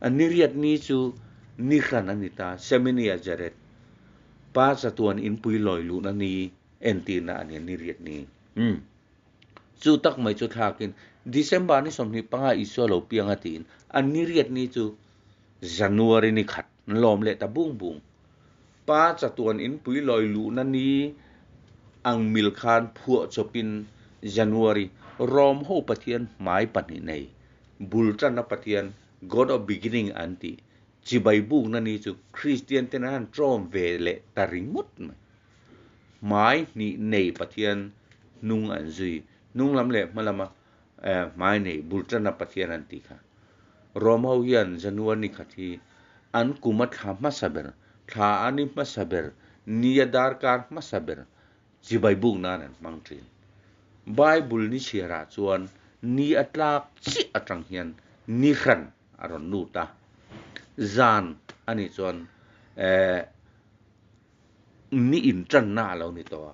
A ni riat ni chu ni hran a ni ta, Shemini Azeret. Pa chatuan inpui lawi luhna ni entirna a nia, ni riat ni. Umm. Chu tak mai chu thlakin December ni 25 Isua lo piang a tiin a ni riat ni chu January ni khat an lawm leh ta bung bung. Pa chatuan inpui lawi luhna ni ang mil khan phuah chawpin January Rom ho Pathian hmai pahnih nei bul tanna Pathian God of Beginning an tih chibai bukna ni chu Kristian ten an han tawm ve leh ta ringawt mai. Hmai hnih nei Pathian hnung an zui, hnung lam leh hma lama hmai nei bul tana Pathian an tih kha. Rom ho hian January ni khat hi an kum a thla hmasa ber, thla a ni hmasa ber, ni a darkar hmasa ber chibai buk nan an hmang thin. Bible ni chhiarah chuan ni a tlak chiah atang hian ni hran a rawn lut a, zan a nih chuan Ni inṭanna a lo ni tawh a,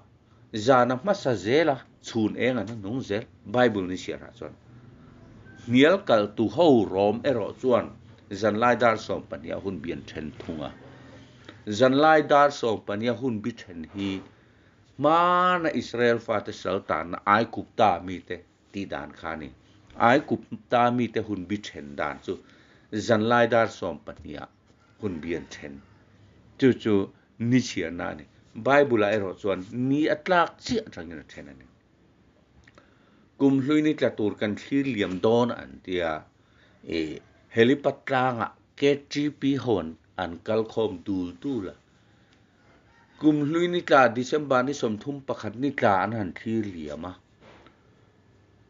zana hmasa zela chhun eng an hnung zel Bible ni chhiarah chuan. Hnial kaltu ho rawm erawh chuan zanlai dar 12 hun bi an then thung a. Zanlai dar 12 hun bi then hi hmana Israel fate sal tanna Aigupta mite tih dan kha a ni. Aigupta mite hun bi then dan chu zanlai dar 12 hun bi an then. Chu chu ni chhiarna a ni. Bible-ah erawh chuan ni a tlak chiah atangin a then a ni. Kum hlui ni tla tur kan thlir liam dawn an ti a, i helipad tlangah KTP ho an kal khawm dul dul a. Kum hlui ni tla December ni 31 ni tla an han thlir liam a.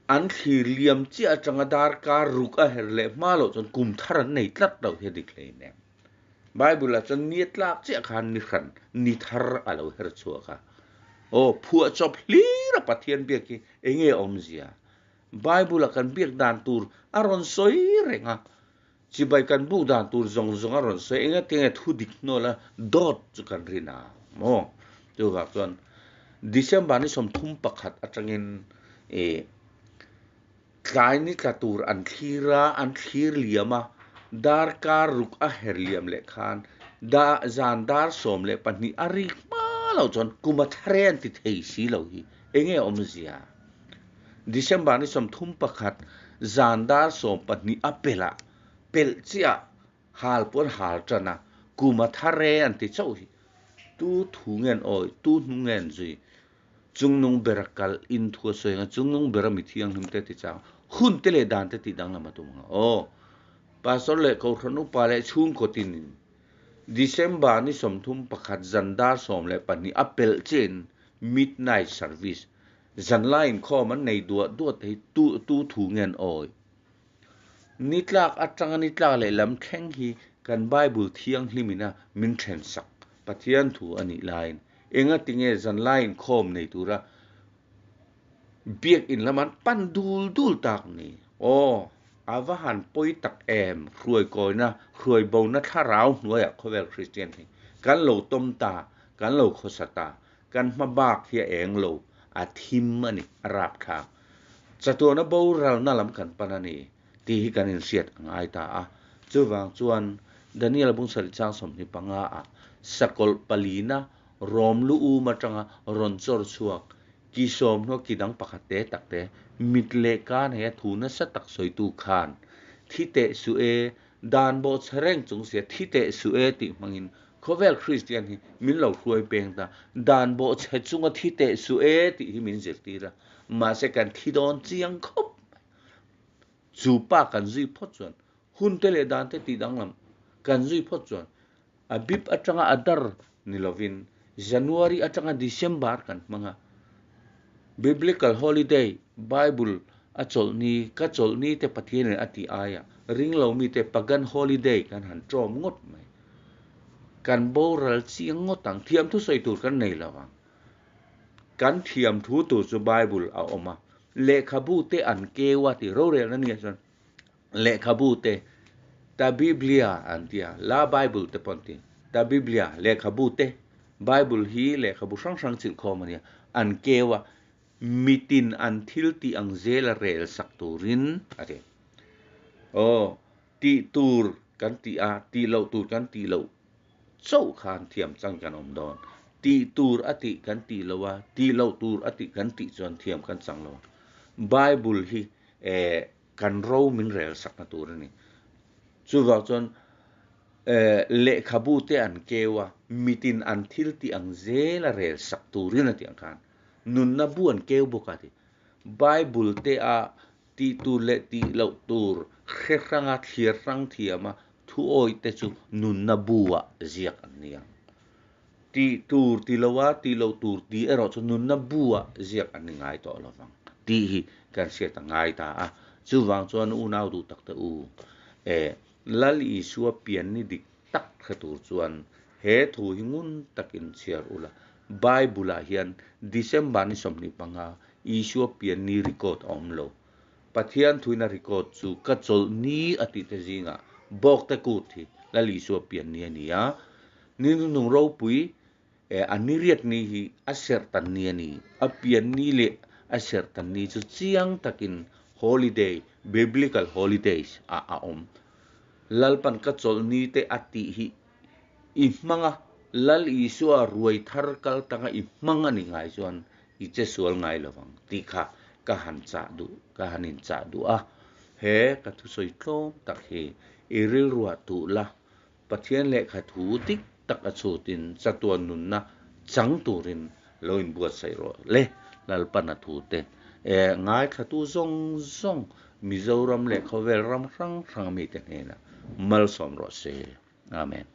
An thlir liam chiah atanga darkar ruk a her leh hma loh chuan kum thar an nei tlat loh hi a dik hlei nen. Bible ah chuan ni a tlak chiah khan ni hran, ni thar a lo her chhuak a. Aw, phuahchawp hlir a Pathian biak hi enge awmzia? Bible a kan biak dan tur a rawn sawi reng a, chibai kan buk dan tur zawng zawng a rawn sawi eng enge thu dik hnawl a dawt chu kan rin a maw? Chuvang chuan December ni 31 atangin ih tlai ni tla tur an thlir a, an thlir liam a, darkar ruk a her liam leh khan da zan dar 12 a rik hma loh chuan kum a thar e an ti thei si lo hi enge awmzia? December ni 31 zan dar 12 a pelh a, pelh chiah hal pawh an hal tan a, kum a thar e an ti chauh hi tu thu nge an awi, tu hnu nge an zui? Chungnung bera kal in thu a sawi ang a, chungnung bera mi thianghlim te ti chang hun te leh dan te tih danglam a tum ang a. Aw, Pastor leh Kohhran upa leh chhungkaw tinin December ni 31 zan dar 12 a pelh chiahin midnight service Zanlai inkhawm an nei duah duah te hi tu tu thu nge an awi? Ni tlak atanga ni tlak leh lam thleng hi kan Bible thianghlim ina min then sak Pathian thu a nih laiin engatinge zanlai inkhawm nei tura biak in lam an pan dul dul tak ni? Aw, a va han pawi tak em, hruaikawina, hruaibona thlarau hnuaiah khawvel Kristian hi kan lo tawm ta, kan lo khawsa ta, Kan hma bak hi a eng lo, a thim a ni, a rapthlak. Chatuana boralna lam kan pan a ni tih hi kan inhriat a ngai ta a. Chuvang chuan Daniel bung sarih chang 25 ah sakawlh palina rawm lu um atanga rawn chawr chhuak ki sawmhnaw ki dang pakhat te tak te mit leh ka nei a thu nasa tak sawitu khan thi teh suh e, dan bawh chhe reng chung sia thi teh suh e tih hmangin Khawvel Kristian hi min lo hruai peng ta, dan bawh chhe chunga thi teh suh e tih hi min zirtir a, mahse kan thi dawn chiang khawp mai. Chu pa kan zui phawt chuan, hun te leh dan te tih danglam kan zui phawt chuan a bip atanga a dar ni lovin January atanga December kan hmang a, Biblical holiday, Bible a chawlhni, ka chawlhni te Pathianin a tih aia ringlo mite pagan holiday kan han tawm ngawt mai. Kan boral chiang ngawt ang, thiamthu sawi tur kan nei lo ang. Kan thiamthu tur chu Bible a awm a. Lehkhabu te an keu a tih rorelna nia chuan lehkhabu te ta Biblia an ti a, la Bible te pawh an ti. Ta Biblia lehkhabu te Bible hi lehkhabu hrang hrang chilhkhawm a nia, an keu a, mitin an thil tih ang zela rel sak turin a ti. Aw, tih tur kan tih a, tih loh tur kan tih loh chauh khan thiam chang kan awm dawn. Tih tur a tih kan tih loh a, tih loh tur a tih kan tih chuan thiam kan chang lo. Bible hi eh kan ro min rel sakna tur a ni. Chuvang chuan eh lehkhabu te an keu a, mitin an thil tih ang zela rel sak turin a tih ang khan nunna bu an keu bawk a ti. Bible te a tih tur leh tih loh tur hre hranga thlir hrang thiama thu awih te chu nunna bu ah ziak an ni ang. Tih tur ti lo a, tih loh tur tih erawh chu nunna bu ah ziak an ni ngai tawh lo vang tih hi kan hriat a ngai ta a. Chuvang chuan unau duh tak te u, e Lal Isua pian ni dik tak hre tur chuan he thu hi ngun takin chhiar ula. Bible ah hian December ni 25 Isua pian ni record a awm lo. Pathian thuina record chu ka chawlh ni a tih te zingah bawkte kut hi Lal Isua pian ni a ni a. Ni nunung ropui a ni riat ni hi a serh tan ni a ni. A pian ni leh a serh tan ni chu chiang takin holiday, biblical holidays, ah a awm. Lalpan ka chawlh ni te a tih hi i hmang a, Lal Isua ruai thar kal tanga i hmang a nih ngai chuan i che sual ngai lo vang tih kha ka han chah duh, ka han inchah duh a. He ka thusawi tlawm tak hi i rilruah tuh la, Pathian lehkha thu dik tak a chhutin chatuan nunna chang turin lo inbuatsaih rawh le, Lalpana thu te e ngaithlatu zawng zawng Mizoram leh khawvel ram hrang hrang mite hnenah malsawm rawh se. Amen.